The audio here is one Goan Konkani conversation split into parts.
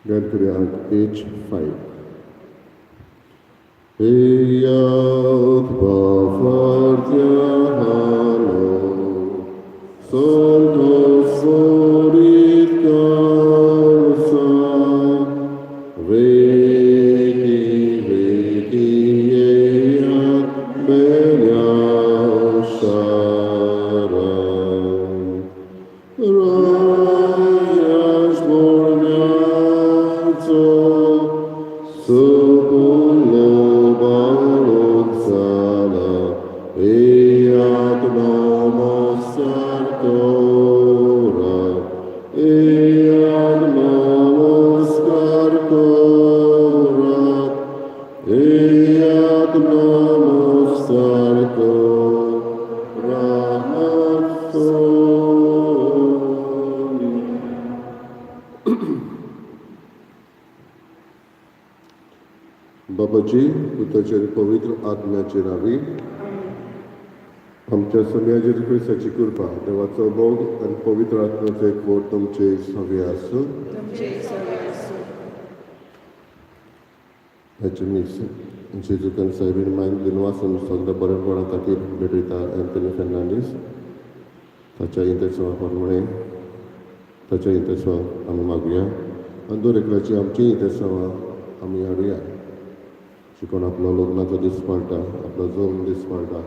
गायन करूया अंक H5. Eyat bafartyahalo Santos sorit kausa Veki veki eyat belyashara Rayash bornyanzo Supulo balok sala Eyat nomos sartora Eyat nomos karkora Eyat nomos sarkora Hatsoni. बाबाजी, पुताचे आनी पवित्र आत्म्याचे नांवी. आमच्या सोम्या जेजू क्रिस्ताची कृपा, देवाचो मोग आनी पवित्र आत्म्याचो एकवट तुमचे सगळे आसूं. तुमचे सगळे आसूं. हाचें मीस जेजूक आनी सायबीण मायन दिनवासून सगळ्या बरेपणा खातीर भेटयता एंथनी फर्नांडीस. ताच्या इंतेसांवा प्रमाणे ताच्या इंतेसांवाक आमी मागुया आनी दर एकल्याची आमची इंतेसांवां आमी हाडुया. शिकोवन आपलो लग्नाचो दीस पाळटा, आपलो जल्म दीस पाळटा,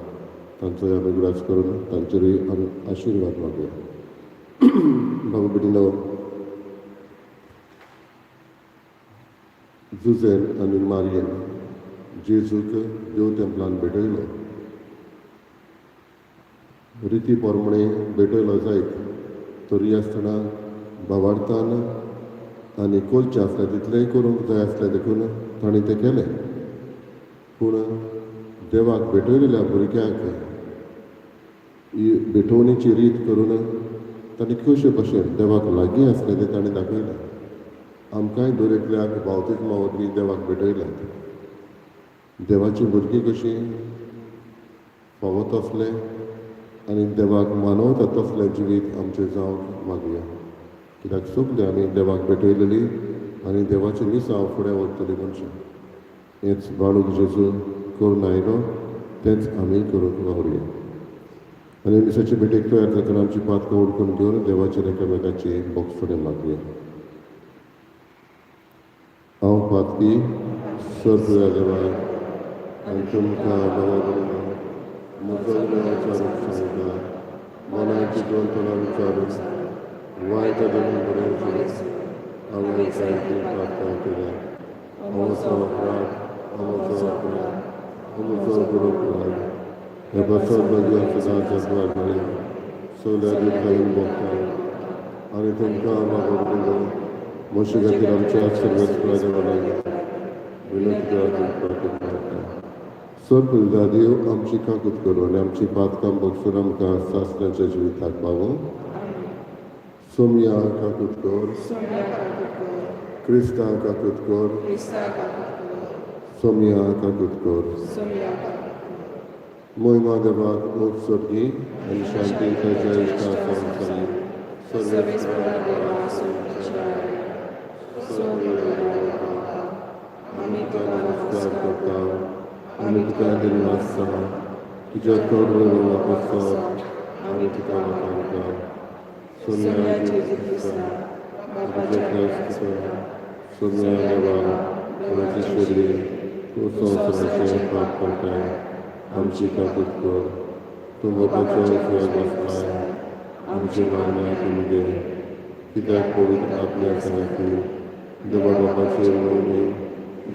तांचोय आमी उगडास करून तांचेरूय आमी आशिर्वाद मागुया. भाऊ भयणीनो, जुझेन आनी मारयेन जेजूक देव तेंपलान भेटयलो. रिती प्रमाणे भेटयलो जायत तरी आसतना भावार्थान आनी करचें आसलें तितलेंय करूंक जाय आसलें, देखून तांणी तें केलें. पूण देवाक भेटयलेल्या भुरग्यांक ही भेटवणीची रीत करून तांणी कशे भशेन देवाक लागीं आसलें तें ताणें दाखयलें. आमकांय दर एकल्याक बावतिज्मा वरवीं देवाक भेटयल्यात. देवाचीं भुरगीं कशीं फावो तसलें आनी देवाक मानवता तसलें जिवीत आमचें जावंक मागुया, कित्याक सगळीं आमी देवाक भेटयलेली आनी देवाचें मिसांव फुडें व्हरतली मनशां. हेंच बाळूक जेजू करून आयलो, तेंच आमी करूंक वावरुया. आनी मिसाचे भेटेक तयार जातना आमची पातकां उडकून घेवन देवाचेर एकामेकाची बोगसणें मागुया. हांव पातकी सर्व देवा आनी तुमकां बाबा भयणीनो म्हजो विचारूंक सांगता, मनाची दोन विचारून वायट धरून बरें हांवें जायतीं पातकां केल्या. म्हजो अपराध, म्हजो अपराध, म्हजो व्हड अपराध. हे पासत भगवान सदांच अपराध मेळ्ळें सगल्या दुर्गांनी भोगता आनी तुमकां बाबा भयणीनो म्हजे खातीर आमच्या सर्वेस्परा देवा लागीं विनंती करात. सर्व देव आमची काकूत करूं आनी आमची पातकां भोगसून आमकां सासणाच्या जिविताक पावूं. सोमया काकूत कर. सोम्या काकूत कर. क्रिस्ता काकूत कर. क्रिस्ता काकूत कर. सोमया काकूत कर. सोम्या काकूत कर. मोहिमा देवाक ऊंच स्वर्गी आनी शांती ताच्या इश्टा संवसारी. सर्वेस्परा देवा सोमच्या सोम्या बापा, आमी तुका तुका नमस्कार नमस्कार करता. करता. आमी तुका दिनवासता. तुज्या तोड वापस आमी तुका वाखाणता. सोम्या सोमया जेजू क्रिस्ता, बापाच्या एकल्याच पुता, सोमया देवा, देवाची शेरी, तूं संवसाराचें पाप करताय, आमची काकूत कर. तूं बापाच्या उजव्याक बसलाय, आमची मागण्या आयकून घे, कित्याक पवित्र आत्म्या सांगाती देवा बापाचे मोहिमे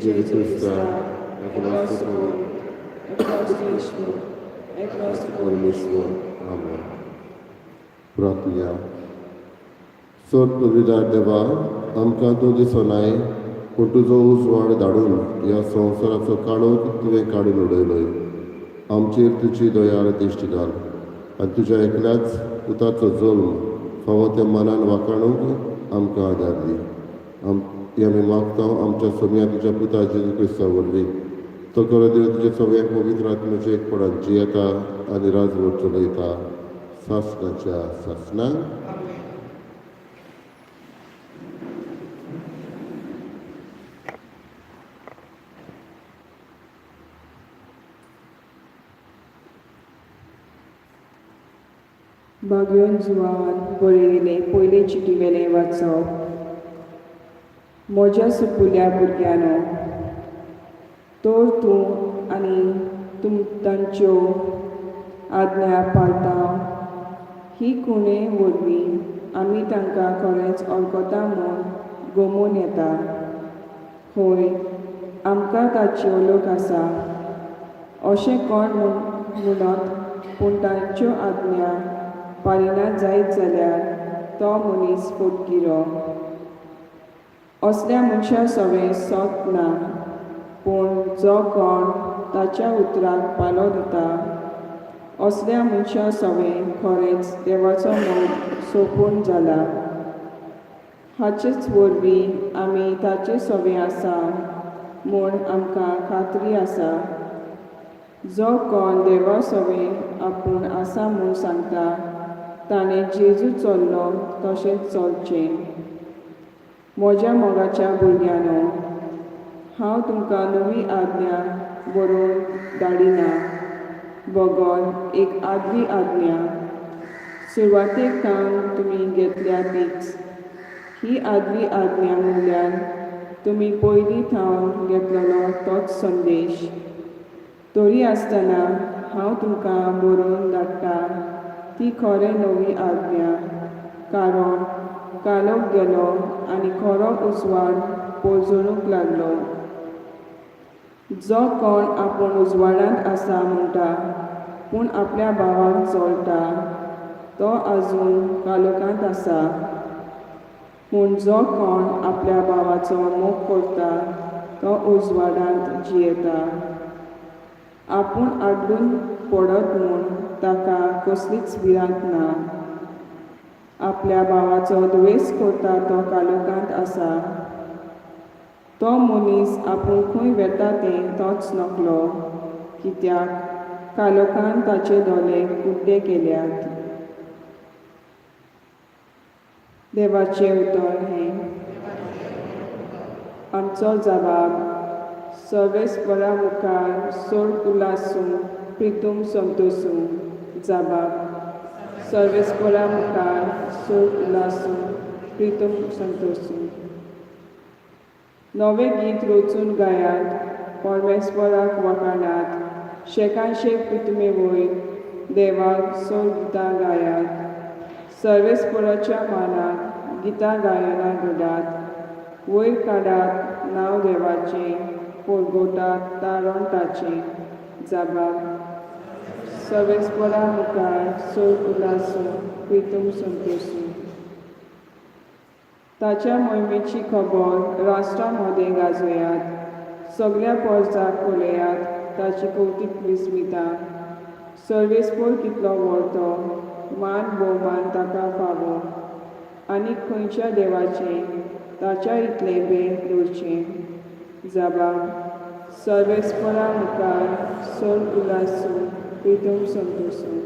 जेजू क्रिस्ता एकलोच पवित्र एकलोच ईश्वर, एकलोच परमेश्वर. आमेन. प्रार्थुया. सोद पदवीदार देवा, आमकां तूं दिसनाय, पूण तुजो उजवाड धाडून ह्या संवसाराचो काळोख तुवें काडून उडयलोय. आमचेर तुजी दयाळ दिश्टी घाल आनी तुज्या एकल्याच पुताचो जल्म फावो त्या मनान वाखाणूंक आमकां आदार दी. आम हें आमी मागता आमच्या सोम्या तुज्या पुता जेजू क्रिस्ता वरवीं. तो खरो देव तुज्या सगळ्यांक पवित्र आत्म्याचे एकपणान जियेता आनी राजवट चलयता सासणाच्या सासणाक. आमेन. बागयोन जुवान बरयिल्लें पयले चिटीवेलें वाचप. म्हज्या सुपुल्ल्या भुरग्यांनो, तर तूं आनी तांच्यो आज्ञा पाळटा ही खुणे वरवीं आमी तांकां खरेंच वळखता म्हूण गमून येता. हय, आमकां ताची वळख आसा अशें कोण म्हणत पूण तांच्यो आज्ञा पाळिना जायत जाल्यार तो मनीस फटकिरो. असल्या मनशा सवें सत ना. पूण जो कोण ताच्या उतराक पाळो दिता असल्या मनशा सवें खरेंच देवाचो मोग सोंपून जाला. हाचेच वरवीं आमी ताचे सवें आसा म्हूण आमकां खात्री आसा. जो कोण देवा सवें आपूण आसा म्हूण सांगता ताणें जेजू चल्लो तशेंच चलचें. म्हज्या मोगाच्या भुरग्यांनो, हांव तुमकां नवी आज्ञा बरोवन धाडिना, बगर एक आदली आज्ञा सुरवातेक थावन तुमी घेतल्या तीच. ही आदली आज्ञा म्हणल्यार तुमी पयलीं थावन घेतलेलो तोच संदेश. तरी आसतना हांव तुमकां बरोवन धाडटा ती खरें नवी आज्ञा, कारण काळोख गेलो आनी खरो उजवाड पोरजोळूंक लागलो. जो कोण आपूण उजवाडांत आसा म्हणटा पूण आपल्या भावाक जळटा तो आजून काळोखांत आसा. पूण जो कोण आपल्या भावाचो मोग करता तो उजवाडांत जियेता. आपूण आडलून पडत म्हूण ताका कसलीच भिरांत ना. आपल्या भावाचो दुवेस करता तो काळोखांत आसा. तो मनीस आपूण खंय वेता तें तोच नकळो, कित्याक काळोखान ताचे दोळे कुड्डे केल्यात. देवाचें उतर हें. आमचो जबाब. सर्वेस्परा मुखार सोड उल्हासूं प्रितूम संतोसूं. जबाब. सर्वेस्परा मुखार सोड उल्हासूं प्रितूम संतोसूं. नवें गीत रचून गायात, परमेश्वराक वाखाणात. शेकानशेक पुतमे वयर देवाक सोड गितां गायात. सर्वेस्पराच्या मानाक गितां गायनां घडात. वयर काडात नांव देवाचें, परगटात तारण ताचें. जबाब. सर्वेस्परा मुखार सोड उल्हासूं प्रितूम संतोसूं. ताच्या मोहिमेची खबर राष्ट्रा मदें गाजयात. सगल्या पोरसाक पळयात ताची कौतीक विस्मिता. सर्वेस्पर कितलो व्हड तो, मान भोवमान ताका फावो. आनी खंयच्या देवाचें ताच्या इतलें भें दवरचें. जबाब. सर्वेस्परा मुखार सोड उल्हासूं प्रितूम संतोसूं.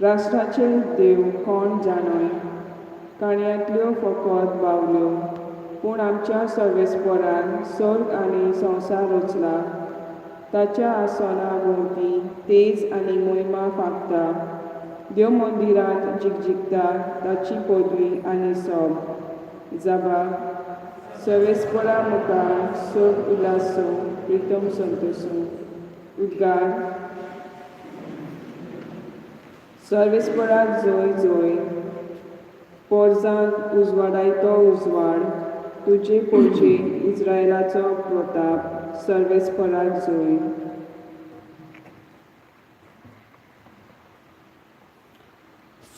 राष्ट्राचे देव कोण जाणोय, काणयांतल्यो फकत बावल्यो. पूण आमच्या सर्वेस्परान सर्ग आनी संवसार रचला. ताच्या आसना भोंवती तेज आनी मोहिमा फांकता. देव मंदिरांत जिगजिगता ताची पदवी आनी सोब. जबाब. सर्वेस्परा मुखार सोड उल्हासूं प्रितम संतोसूं. उद्गार. सर्वेस्पराक जोय जोय. पोरजांक उजवाडायतो उजवाड तुजे पोरजे इस्रायलाचो प्रताप. सर्वेस्पराक जोय.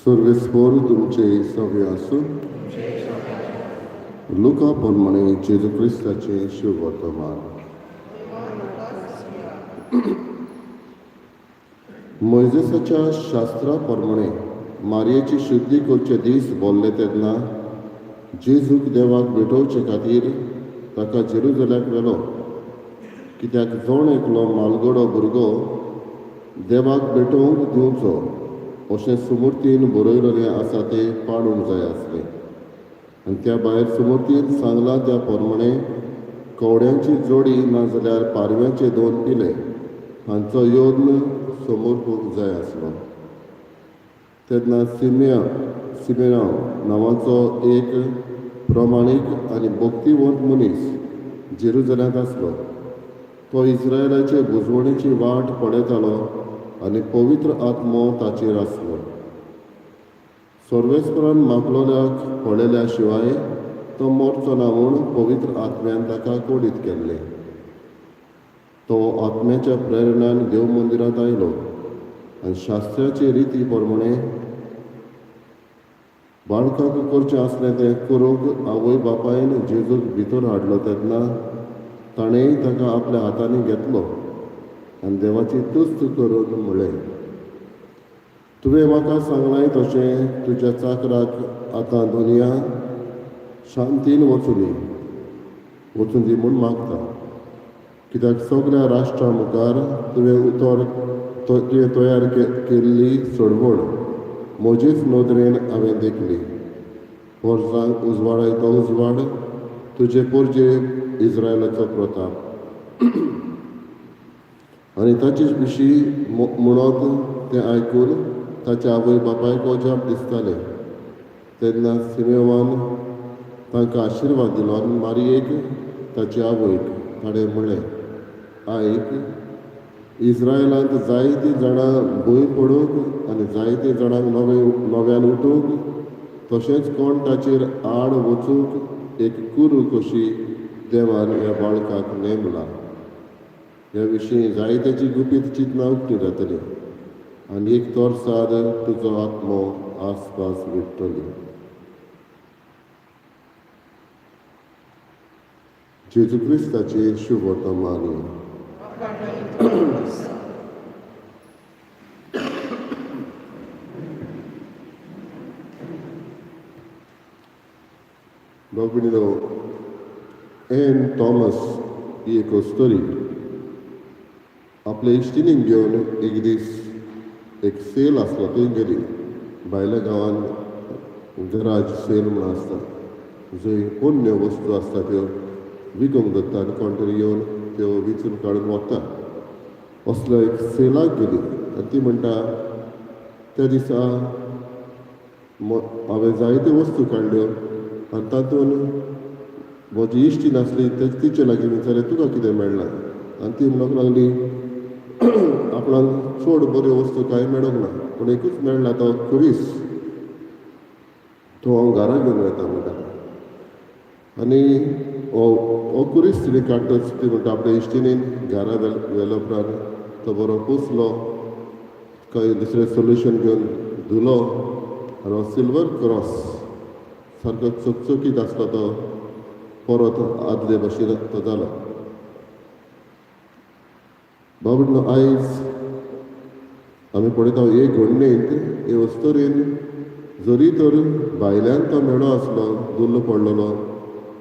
सर्वेस्पर तुमचे सवे आसूं. लुका प्रमाणे जेजू क्रिस्ताचें शिववर्तमान. मोयजेसाच्या शास्त्रा प्रमाणे मारयेची शुद्धी करचे दीस भरले तेन्ना जेजूक देवाक भेटोवचे खातीर ताका जेरुजल्याक व्हेलो. कित्याक जण एकलो मालगडो भुरगो देवाक भेटोवंक दिवचो अशें सुमूर्तीन बरयलेलें आसा तें पाळूंक जाय आसलें. आनी त्या भायर सुमूर्तीन सांगलां त्या प्रमाणे कवड्यांची जोडी नाजाल्यार पारव्यांचे दोन पिले हांचो यत्न समर्पूंक जाय आसलो. तेन्ना सिमेरांव नांवाचो एक प्रमाणीक आनी भक्तीवंत मनीस जेरुजल्यांत आसलो. तो इस्रायलाचे बुजवणेची वाट पळयतालो आनी पवित्र आत्मो ताचेर आसलो. सर्वेस्परान मागलोल्याक पळयल्या शिवाय तो मरचो ना म्हूण पवित्र आत्म्यान ताका कोडीत केल्लें. तो आत्म्याच्या प्रेरणान देव मंदिरांत आयलो आनी शास्त्राचे रिती प्रमाणे बाळकाक करचें आसलें तें करूंक आवय बापायन जेजूक भितर हाडलो तेन्ना ताणेंय ताका आपल्या हातांनी घेतलो आनी देवाची तुस्त करून म्हळें, तुवें म्हाका सांगलां तशें तुज्या चाकराक आतां दुनिया शांतीन वचूं दी, वचूं दी म्हूण मागता. कित्याक सगळ्या राष्ट्रां मुखार तुवें उतर तुवें तयार केल्ली चळवळ म्हजेच नदरेन हांवें देखली. पोरसांक उजवाडायतो उजवाड तुजे पोरजे इस्रायलाचो प्रताप. आनी ताचे विशीं म्हणत तें आयकून ताच्या आवय बापायक अजाप दिसतालें. तेन्ना सिमेवान तांकां आशिर्वाद दिलो आनी मारयेक ताचे आवयक ताणें म्हळें, आयक, इस्रायलांत जायतीं जाणां भंय पडूंक आनी जायतीं जाणांक नव्यान उठूंक तशेंच कोण ताचेर आड वचूंक एक कुरू कशी देवान ह्या बाळकाक नेमला. ह्या विशीं जायत्याची गुपीत चिंतनां उक्ती जातली आनी एक तरसाद तुजो आत्मो आसपास विट्टली. जेजू क्रिस्ताची शुभवर्तमानी. भाव एन थॉमस ही एक अस्तुरी आपल्या इश्टिणीक घेवन एक दीस एक सेल आसलो थंय गेली. भायल्या गांवांत गराज सेल म्हूण आसता, जंय पोन्न्यो वस्तू आसता त्यो विकूंक दवरता आनी कोण तरी येवन त्यो विचून काडून व्हरता. असलो एक सेलाक गेली आनी ती म्हणटा, त्या दिसा हांवें जायत्यो वस्तू काडल्यो आनी तातूंत म्हजी इश्टीण आसली तिचे लागीं विचारलें तुका कितें मेळ्ळां, आनी ती म्हणूंक लागली आपणाक चड बऱ्यो वस्तू कांय मेळूंक ना, पूण एकूच मेळ्ळा तो खुरीस, तो हांव घरा घेवन वता म्हणटा. आनी हो खुरीस तिणें काडटच ती म्हणटा आपल्या इश्टिणीन घरा व्हेलो उपरांत तो बरो पुसलो, कांय दुसरें सोल्युशन घेवन धुलो आनी हो सिल्वर क्रॉस सारको चकचकीत आसलो तो परत आदले भशेन तो जालो. बाबडनो आयज आमी पळयता एक घडणेंत हे अस्तुरेन जरी तर भायल्यान तो मेळो आसलो धुल्ल पडलेलो,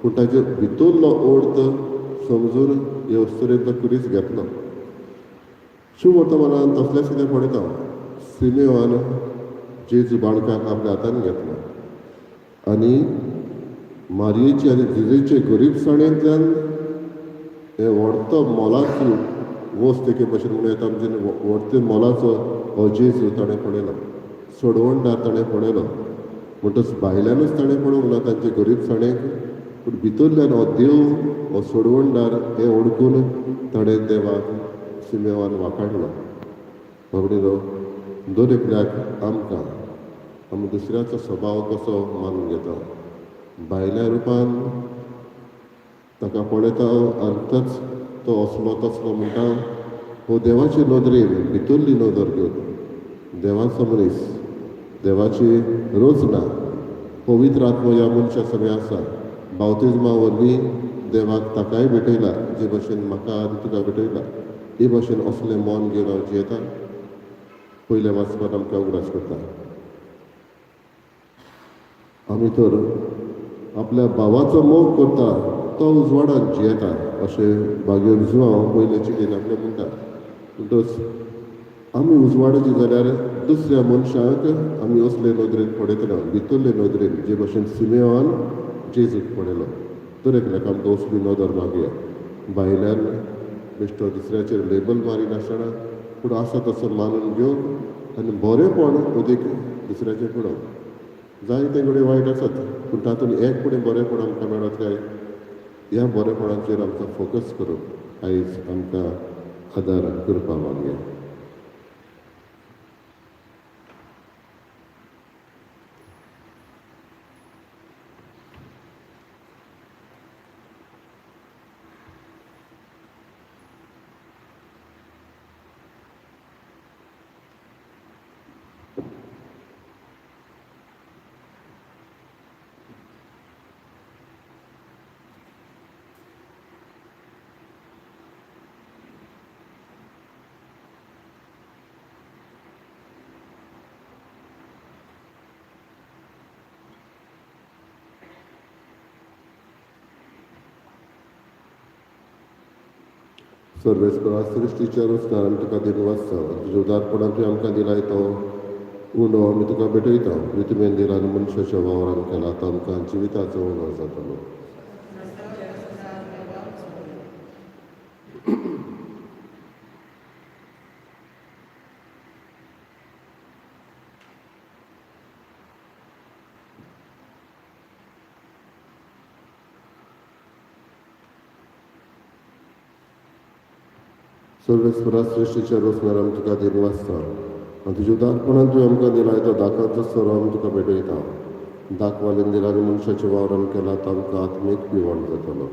पूण ताचे भितरलो अर्थ समजून हे अस्तुरेन तो खुरीस घेतलो. शुभ वर्तमानान तसलेंच कितें पळयता. सिमेवान जेजू बाळकाक आपल्या हातान घेतलो आनी मारयेची आनी जेजूचे गरीबसाणेंतल्यान हे व्हडतो मोलाचो वस्त एके भशेन म्हणूं येता, म्हणजे व्हडते मोलाचो हो जेजू ताणें पळयलो, सोडवणदार ताणें पळयलो. म्हणटच भायल्यानूच ताणें पळोवंक ना तांचे गरीबसाणेक, पूण भितरल्यान हो देव हो सोडवणदार हें वळखून ताणें देवाक सिमेवान वाखाणलो. बाबडीनो, दर एकल्याक आमकां आमी दुसऱ्याचो स्वभाव कसो मानून घेता, भायल्या रुपान ताका पळयता आनी तच तो असलो तसलो म्हणटा, हो देवाचे नदरेन भितरली नदर घेवन देवाचो मनीस, देवाची रचना, पवित्र आत्मो ह्या मनशा सगळें आसा. बावतिज्मा वरवीं देवाक ताकाय भेटयला जे भशेन म्हाका आनी तुका भेटयला. हे भशेन असलें मन घेवन हांव जियेता. पयल्या वाचपान आमकां उगडास करता. आमी तर आपल्या भावाचो मोग करता तो उजवाडान जियेता अशें भाग्य जुआंव पयले चिटीन आपलें म्हणटा. म्हणटच आमी उजवाडाची जाल्यार दुसऱ्या मनशाक आमी असले नदरेन पळयतले, भितरले नदरेन, जे भशेन सिमेवान जेजूक पळयलो. दर एकल्याक आमकां असली नदर मागया, भायल्यान बेश्टो दुसऱ्याचेर लेबल मारिनासतना, पूण आसा तसो मानून घेवन आनी बरेंपण अदीक दुसऱ्याचें पळोवंक जाय तें घडये वायट आसत, पूण तातूंत एक फुडें बरेंपण आमकां मेळत काय ह्या बरेपणाचेर आमकां फोकस करूंक आयज आमकां आदार करपा मागया. सर्वेस्परा सृश्टीच्या रचणार आमी तुका दिनवास तुज्या उदारपणान तुवें आमकां दिलाय तो उंडो आमी तुका भेटयता. तुवें दिला आनी मनशाच्या वावरान केला तो आमकां जिविताचो उंडो जातलो. सर्वेस्परा सृश्टीच्या रचणार आमी तुका दिनवासता आनी तुज्या उदारपणान तुवें आमकां दिलाय तो दाकाचो सोरो आमी तुका भेटयता. दाखवालेन दिला आनी मनशाच्या वावरान केला तो आमकां आत्मीक पिवण जातलो.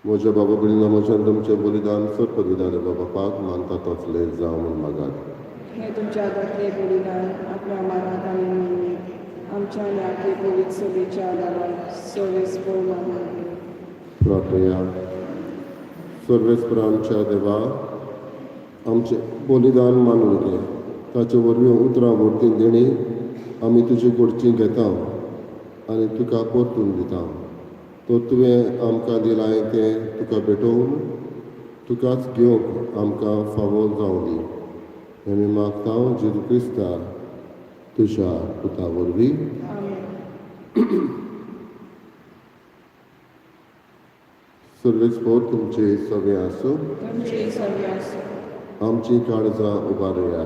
म्हज्या बाबा भयणीनो, म्हज्यान तुमचें बलिदान सर्पविधान बाबा पाक मानता तसलें जावं म्हूण मागात. हें तुमच्या हातांतलें बलिदान आपल्या मानाक आनी मोहिमेक आमच्या आनी आपले पवित्र सभेच्या आदारान सर्वेस्पर मानून घेवं. प्रार्थया. सर्वेस्पर आमच्या देवा, आमचें बलिदान मानून घे, ताचे वरवीं उतरां वरतीं देणी आमी तुजे कडची घेता आनी तुका परतून दिता. तर तुवें आमकां दिलाय तें तुका भेटोवन तुकाच घेवंक आमकां फावो जावं दी. हें आमी मागता जेजू क्रिस्ता तुज्या पुता वरवीं. सर्वेस्पर तुमचे सगळें आसूं. आमची काळजां उबारुया.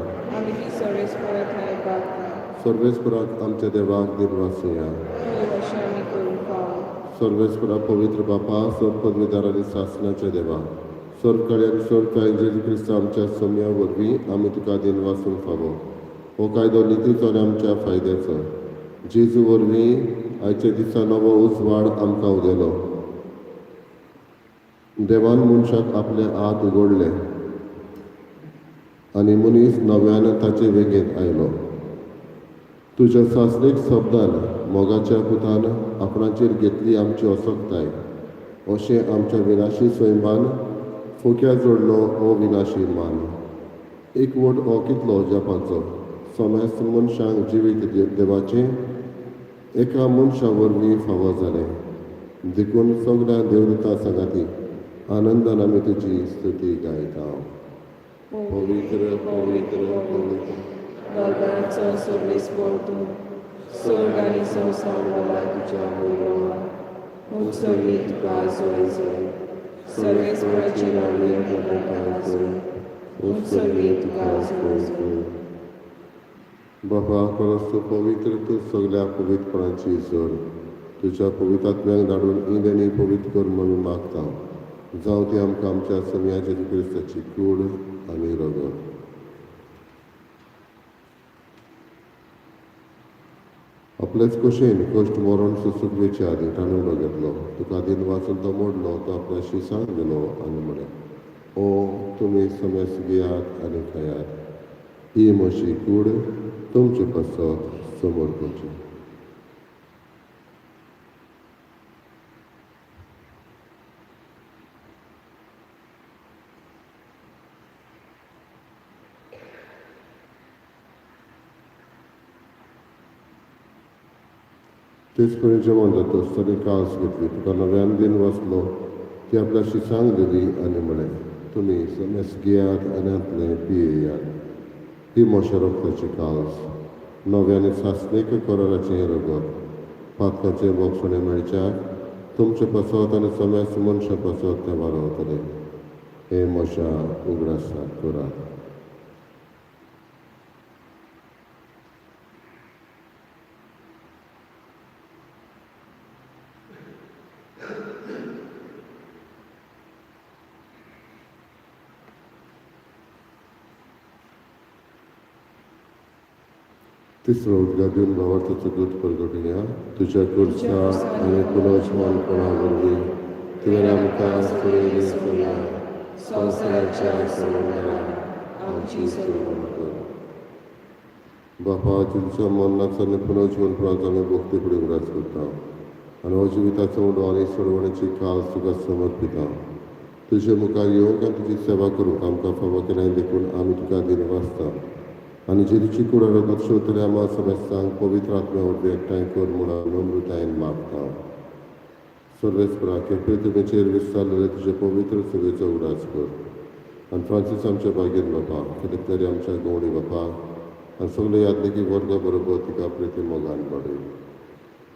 सर्वेस्पराक आमच्या देवाक दिनवासुया. सर्वेस्परा पवित्र बापा, सर्व पदवीदार आनी सासणाच्या देवा, सर्व कड्यान सर्व कांय जेजू क्रिस्त आमच्या सोम्या वरवीं आमी तुका दिनवासूंक फावो. हो कायदो नितीचो आनी आमच्या फायद्याचो. जेजू वरवीं आयच्या दिसा नवो उजवाड आमकां उदेलो. देवान मनशाक आपले हात उगडले आनी मनीस नव्यान ताचे वेगेंत आयलो. तुज्या सासणीक शब्दान मोगाच्या पुतान आपणाचेर घेतली आमची असक्ताय, अशें आमच्या विनाशी सैमान फोक्या जोडलो हो विनाशी मान. एकवट हो कितलो जपाचो समेस्त मनशांक जिवीत देवाचें एका मनशा वरवीं फावो जालें. देखून सगळ्या देवदूता सांगाती आनंदान आमी तुजी स्तुती गायता. पवित्र पवित्र पवित्र दरबाराचो सर्वेस्पर तूं, स्वर्ग आनी संवसार भरला तुज्या वैभवान. उत्सवी तुका जय जय. सर्वेस्पराची राणी तुका जय. उत्सवी तुका जय जय. बाबा, खरोच तूं पवित्र, तूं सगळ्या पवित्रपणाची जोड. तुज्या पवित्र आत्म्याक धाडून ही देणी पवित्र कर म्हणून मागता. जावं ती आमकां आमच्या सोम्या जेजू क्रिस्ताची कूड आनी रगत. आपलेच कशेन कश्ट मरण सोसूंक वेचे आदीं ताणें उडो घेतलो, तुका दिन वाचून तो मोडलो, तो आपल्या शिसांक दिलो आनी म्हळें, ओ तुमी समेस्त घेयात आनी खायात, ही म्हजी कूड तुमचे पासत समर्पची. तेच परी जेवण जातच ताणें कास घेतली, तुका नव्यान दिन वाचलो, ती आपल्या शिसांक दिली आनी म्हळें, तुमी समेस्त घेयात आनी हांतलें पियेयात, ही म्हज्या रक्ताची कास, नव्या आनी सासणीक कराराचें हें रगत पातकाचें बोगसणें मेळच्याक तुमचें पासत आनी समेस्त मनशां पासत तें वारोवतलें. हे म्हज्या उगडासाक करात. तिसरो उद्गार दिवन भावार्थाचो दूत परगटुया. तुज्या खुर्सा आनी पुनर्जवानपणा वरवीं तुवें आमकां सोडयली सोम्या संवसाराच्या सोडणारा आमची सोडवण कर. बापा, तुमच्या मरणाचो आनी पुनर्जिवनपणाचो आमी भक्ती फुडें उगडास करता आनी हो जिविताचो उडो आनी सोडवणेची काल तुका समर्पिता. तुजे मुखार येवंक आनी तुजी सेवा करूंक आमकां फावो केल्या देखून आमी तुका दिनवासता आनी जेजूची कूड रगत शेवतल्या आम्हा समेस्तांक पवित्र आत्म्या वरवीं एकठांय कर म्हूण नम्रतायेन मागता. सर्वेस्परा, केपें तुमेचेर विस्तारलेले तुजे पवित्र सभेचो उगडास कर आनी फ्रांसीस आमच्या बागेन बापा, फिलिप आमच्या गवणी बापा आनी सगळे यादनिकी वर्गा बरोबर तिका प्रिती मोगान वाडय.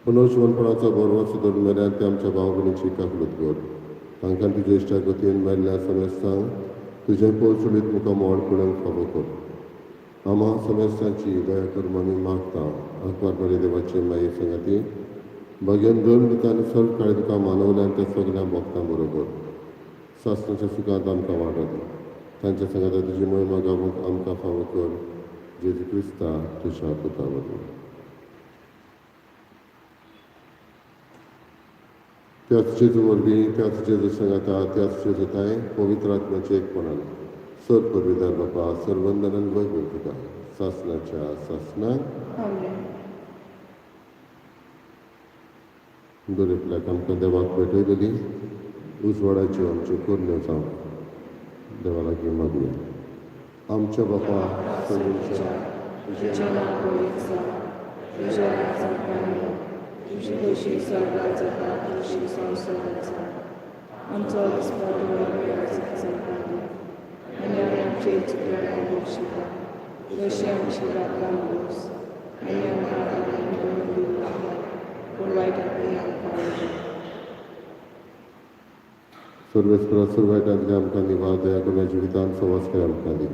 पुनर्जिवनपणाचो बरवस धरून मेल्यान ते आमच्या भाव भयणीची काकलूत कर. तांकां तुज्या इश्टा गतीन मेल्ल्या समेस्तांक तुजें पोरचुलीत मुखार मोड पळोवंक फावो कर. आम्हा समेस्तांची दया कर आमी मागता. आंकवार बरे देवाची माई सांगाती भाग्यान दोन दिता आनी सर्व काळी तुका मानवल्यान त्या सगळ्या भक्तां बरोबर सासणाच्या सुखांत आमकां वाडत तांच्या सांगाता तुजी मोहिमा गावूंक आमकां फावो कर. जेजू क्रिस्ता तुज्या पुता वरवीं. त्याच जेजू वरवीं, त्याच जेजू सांगाता, त्याच जेजू ताय पवित्र आत्म्याचे एकपणान सर परविदार बापा सर्वंदनान वैभव तुका सासणाच्या सासणाक. आमेन. दरेकल्याक आमकां देवाक भेटयतली उजवाडाच्यो आमच्यो करण्यो जावं देवा लागीं मागुया. आमच्या बापा सगळ्यांच्या तुजें नांव पवित्र जावं, तुजें राज आमकां येवं, तुजी खोशी स्वर्गात जाता तशी संवसारात जावं. आमचो दिसपट्टो आयज आमकां दी आनी आमी आमचे चुकल्यां बक्षिता तशी आमची रातकां भोस आनी आमकां पापान करून दिवं नाका, पूण वायटांतली आमकां वाटय. सर्वेस्परा, सर्व वायटांतले आमकां निवार दया करून जिवितांत सवास आमकां दी.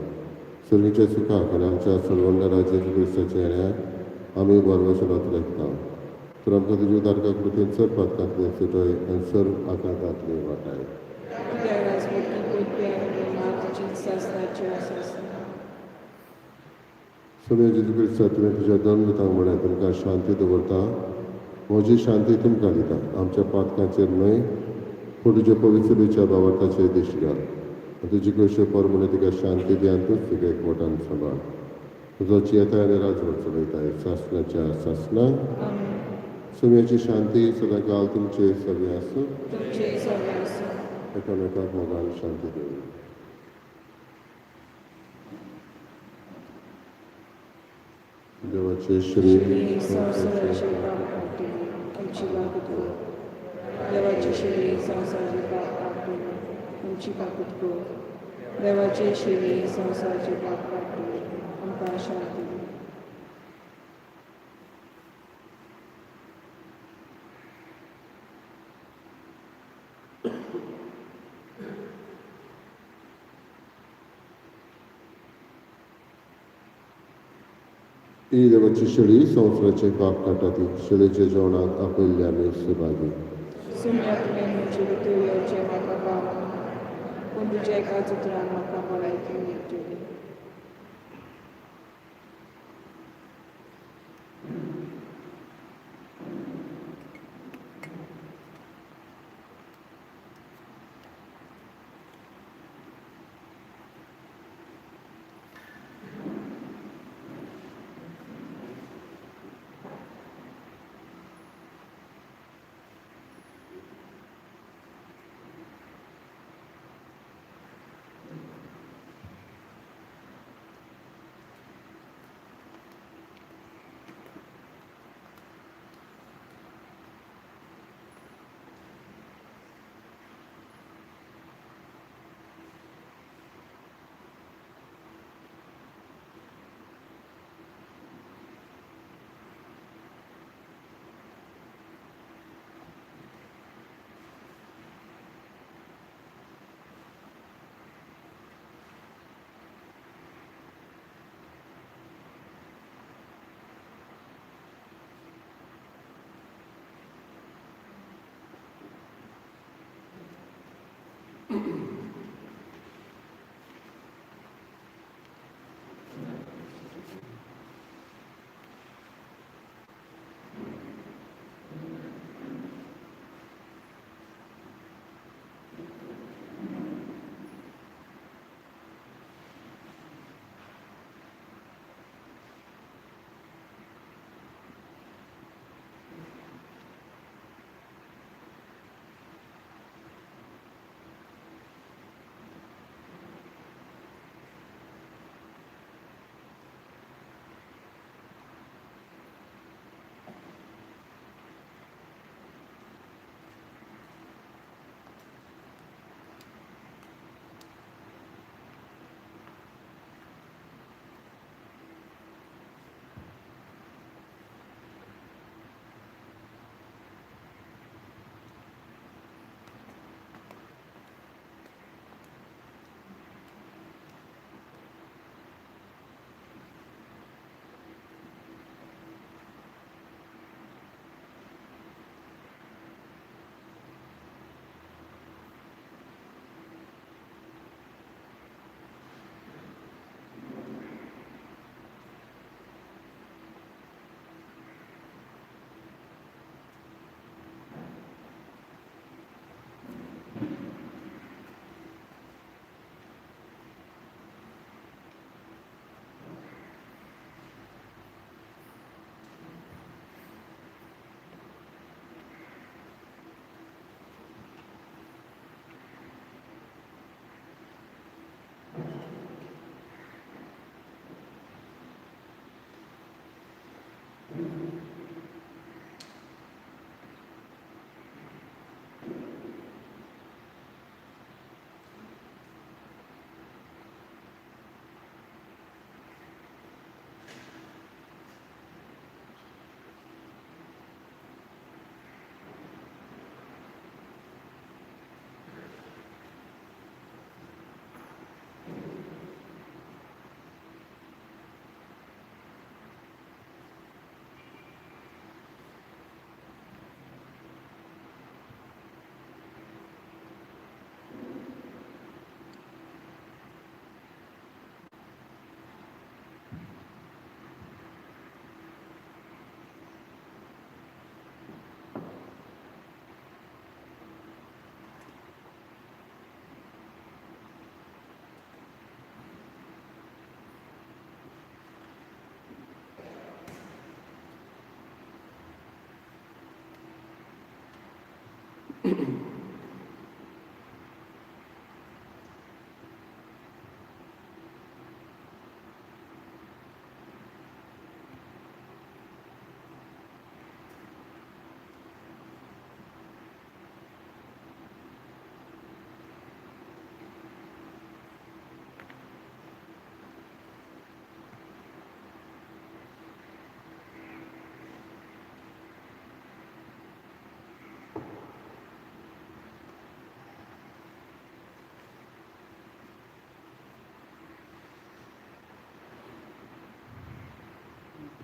सर्वीच्या सुखाक आनी आमच्या सर्वंदरा जेजू क्रिस्ताच्या येण्याक आमी बरवसनात लेखता. तर आमकां तुज्या उदारका कृतीन सर पातकांतले सुटय आनी सर्व आकांतांतले वाटाय. कित्याक राजवटी पयली आनी तुजी सासणाच्या सासणाक. सोम्या जेजू क्रिस्ता, तुवें तुज्या दोन दुतांक म्हळ्यार तुमकां शांती दवरता, म्हजी शांती तुमकां दिता. आमच्या पातकांचेर न्हय पूण तुज्या पवित्रतेच्या भावार्थाचेर दिश्ट घाल आनी तुजी कशी पर म्हणून तिका शांती दी आनी तूंच तिका एकवटान सांबाळ. तुजो जियेताय आनी राजवट चलयताय सासणाच्या सासणाक. आमेन. सोम्याची शांती सदांकाल तुमचे सगळे आसूं. तुमचे सगळे आसूं. एकामेकाक मोगान शांती दिवया. देवाचे श्री शिरी संवसाराचे पाप काडटली आमची काकूत कर. देवाचे शिरी संवसाराचे पाप काडटली आमची काकूत कर. देवाचे शिरी संवसाराचे पाप काडटली आमकां शांती दी. ही देवाची शेळी संवसाराचे पाप काडटा ती शेळीच्या जेवणाक आपयल्ले आमी सहभागी. सोम्या, तुवें म्हजे भितर येवचें म्हाका पावना, पूण तुज्या एकाच उतरान म्हाका भलायकी मेळटली.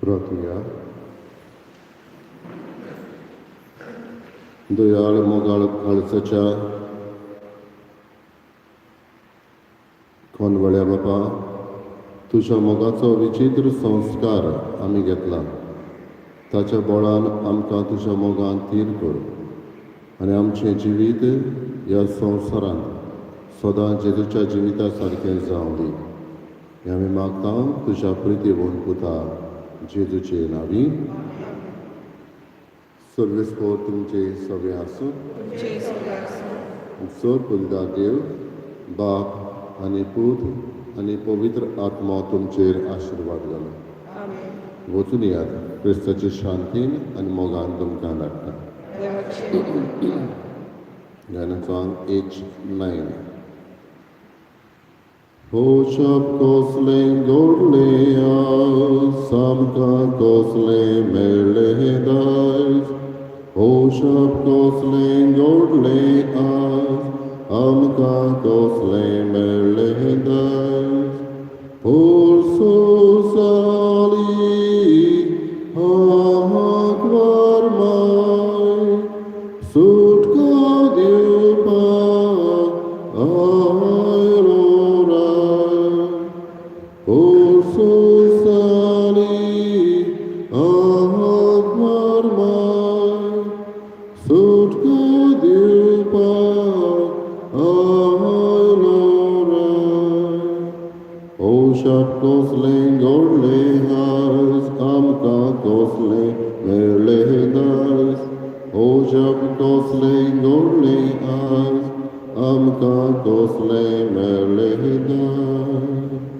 प्रार्थुया. दयाळ मोगाळ काळजाच्या कोनवळ्या बापा, तुज्या मोगाचो विचित्र संस्कार आमी घेतला, ताच्या बळान आमकां तुज्या मोगान थीर कर आनी आमचें जिवीत ह्या संवसारांत सदां जेजूच्या जिविता सारकें जावं दी. हें आमी मागता तुज्या प्रितीवन पुता जेजूचे नांवी. सर्वेस्पर तुमचे सगळे आसूं. सर पुलदा देव बाप आनी पूत आनी पवित्र आत्मा तुमचेर आशिर्वाद घालो. वचून यात क्रिस्ताचे शांतीन आनी मोगान तुमकां धाडटा. गायनाचो आंग H9. हो शब कसलें घडलें आज, आमकां कसलें मेळ्ळें दायज. हो शब कसलें घडलें आज, आमकां कसलें मेळ्ळें दायज. पोरसो जाली हाक माय, सुटका दिवपाक मेळ्ळें दायज, अजाप कसलें घडलें आयज, आमकां कसलें मेळ्ळें दायज.